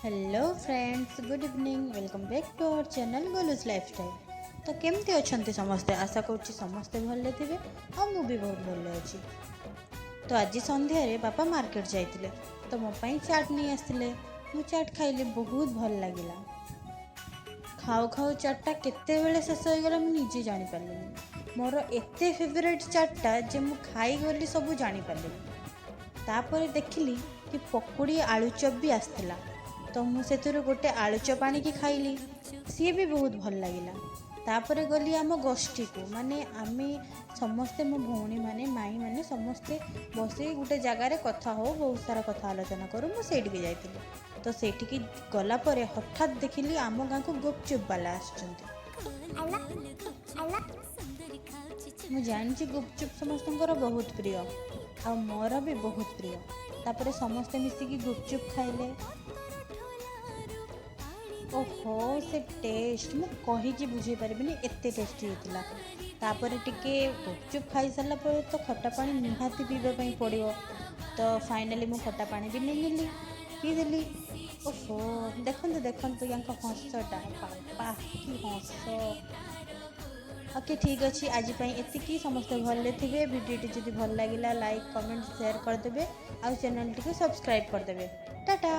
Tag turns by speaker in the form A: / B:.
A: Hello friends, good evening, welcome back to our channel Golu's Lifestyle. ତ କେମିତି ଅଛନ୍ତି ସମସ୍ତେ? ଆଶା କରୁଛି ସମସ୍ତେ ଭଲରେ ଥିବେ ଆଉ ମୁଁ ବି ବହୁତ ଭଲ ଅଛି। ତ ଆଜି ସନ୍ଧ୍ୟାରେ ବାପା ମାର୍କେଟ ଯାଇଥିଲେ, ତ ମୋ ପାଇଁ ଚାଟ୍ ନେଇ ଆସିଥିଲେ। ମୁଁ ଚାଟ୍ ଖାଇଲି, ବହୁତ ଭଲ ଲାଗିଲା। ଖାଉ ଖାଉ ଚାଟ୍ଟା କେତେବେଳେ ଶେଷ ହୋଇଗଲା, ମୁଁ ନିଜେ ଜାଣିପାରିଲିନି। ମୋର ଏତେ ଫେଭରେଟ୍ ଚାଟ୍ଟା ଯେ ମୁଁ ଖାଇଗଲି ସବୁ, ଜାଣିପାରିଲିନି। ତାପରେ ଦେଖିଲି କି ପକୁଡ଼ି, ଆଳୁଚପ୍ ବି ଆସିଥିଲା। ତ ମୁଁ ସେଥିରୁ ଗୋଟେ ଆଳୁଚପ୍ ଆଣିକି ଖାଇଲି, ସିଏ ବି ବହୁତ ଭଲ ଲାଗିଲା। ତାପରେ ଗଲି ଆମ ଗୋଷ୍ଠୀକୁ, ମାନେ ଆମେ ସମସ୍ତେ, ମୋ ଭଉଣୀମାନେ, ମାଇଁମାନେ ସମସ୍ତେ ବସି ଗୋଟେ ଜାଗାରେ କଥା ହଉ, ବହୁତ ସାରା କଥା ଆଲୋଚନା କରୁ। ମୁଁ ସେଇଠିକି ଯାଇଥିଲି। ତ ସେଇଠିକି ଗଲା ପରେ ହଠାତ୍ ଦେଖିଲି ଆମ ଗାଁକୁ ଗୁପଚୁପ୍ ବାଲା ଆସିଛନ୍ତି। ମୁଁ ଜାଣିଛି ଗୁପଚୁପ୍ ସମସ୍ତଙ୍କର ବହୁତ ପ୍ରିୟ ଆଉ ମୋର ବି ବହୁତ ପ୍ରିୟ। ତାପରେ ସମସ୍ତେ ମିଶିକି ଗୁପଚୁପ୍ ଖାଇଲେ। ଓହୋ, ସେ ଟେଷ୍ଟ ମୁଁ କହିକି ବୁଝେଇ ପାରିବିନି, ଏତେ ଟେଷ୍ଟି ହେଇଥିଲା। ତାପରେ ଟିକେ ଗୁପଚୁପ୍ ଖାଇସାରିଲା ପରେ ତ ଖଟା ପାଣି ନିହାତି ପିଇବା ପାଇଁ ପଡ଼ିବ। ତ ଫାଇନାଲି ମୁଁ ଖଟା ପାଣି ବି ନେଇନେଲି, ପିଇଦେଲି। ଓହୋ, ଦେଖନ୍ତୁ ଦେଖନ୍ତୁ ୟାଙ୍କ ହସଟା, ବାପା କି ହସ! ଓକେ, ଠିକ୍ ଅଛି, ଆଜି ପାଇଁ ଏତିକି। ସମସ୍ତେ ଭଲରେ ଥିବେ। ଭିଡ଼ିଓଟି ଯଦି ଭଲ ଲାଗିଲା, ଲାଇକ୍, କମେଣ୍ଟ, ସେୟାର କରିଦେବେ ଆଉ ଚ୍ୟାନେଲଟିକୁ ସବସ୍କ୍ରାଇବ୍ କରିଦେବେ। ଟାଟା।